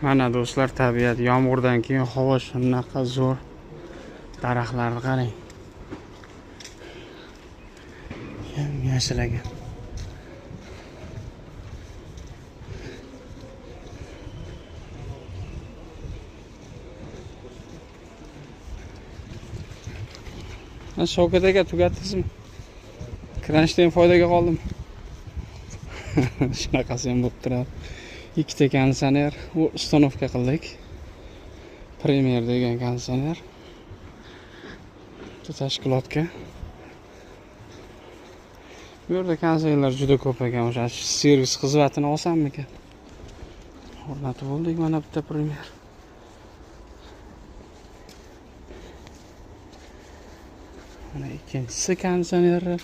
Mana do'stlar, tabiat yomg'irdan keyin havo shunaqa zo'r. Daraxtlarni qarang. Yam-yashil ekan. Shavkat aka, tugatdingizmi? Kranshtayn foydaga qoldim. Shunaqasi ham bo'lib turadi. Ikkita konditsioner установка qildik. Premier degan konditsioner. Bitta tashkilotga. Bu yerda konditsionerlar juda ko'p ekan. O'sha servis xizmatini olsammikan? O'rnatib bo'ldik mana bitta Premier. Mana ikkinchisi konditsionerlar.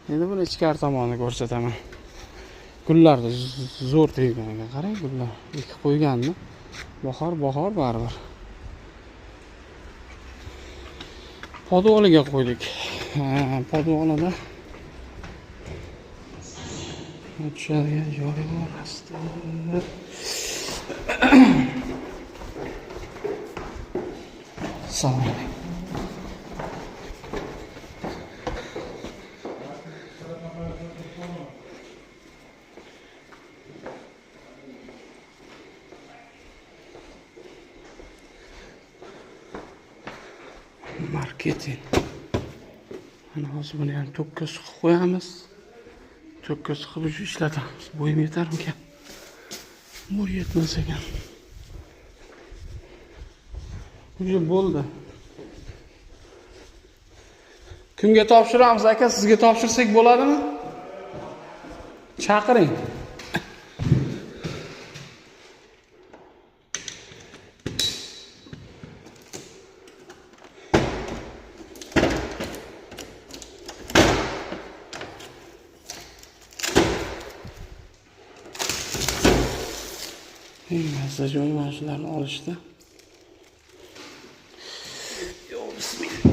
Endi buni ichkari tomonini ko'rsataman. Gullarni zo'r teggan ekan. Qarang, gullar ekib qo'yganmi? Bahor, bahor baribir. Podvoliga qo'ydik. Podvolida tushadigan joyi bor aslida. Assalomu alaykum. Marketing. Mana hozir buni ham tokka suqib qo'yamiz. Tokka suqib ishlatamiz. Bo'yim yetarmikan? Bo'y yetmas ekan. Уже bo'ldi. Kimga topshiramiz aka? Sizga topshirsak bo'ladimi? Chaqiring. Eng mazza joyi mana shularni olishda. Yo, bismillah.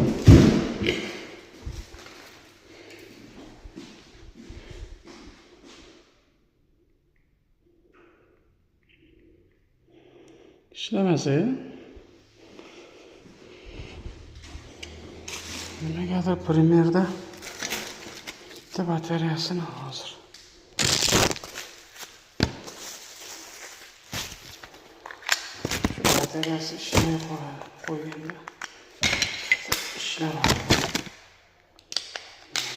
Ishlamasa, nimagadir Premierda bitta batareyasini hozir. Shu batareyasi ishlamay qoladi. Qo'yganda ishlamadi.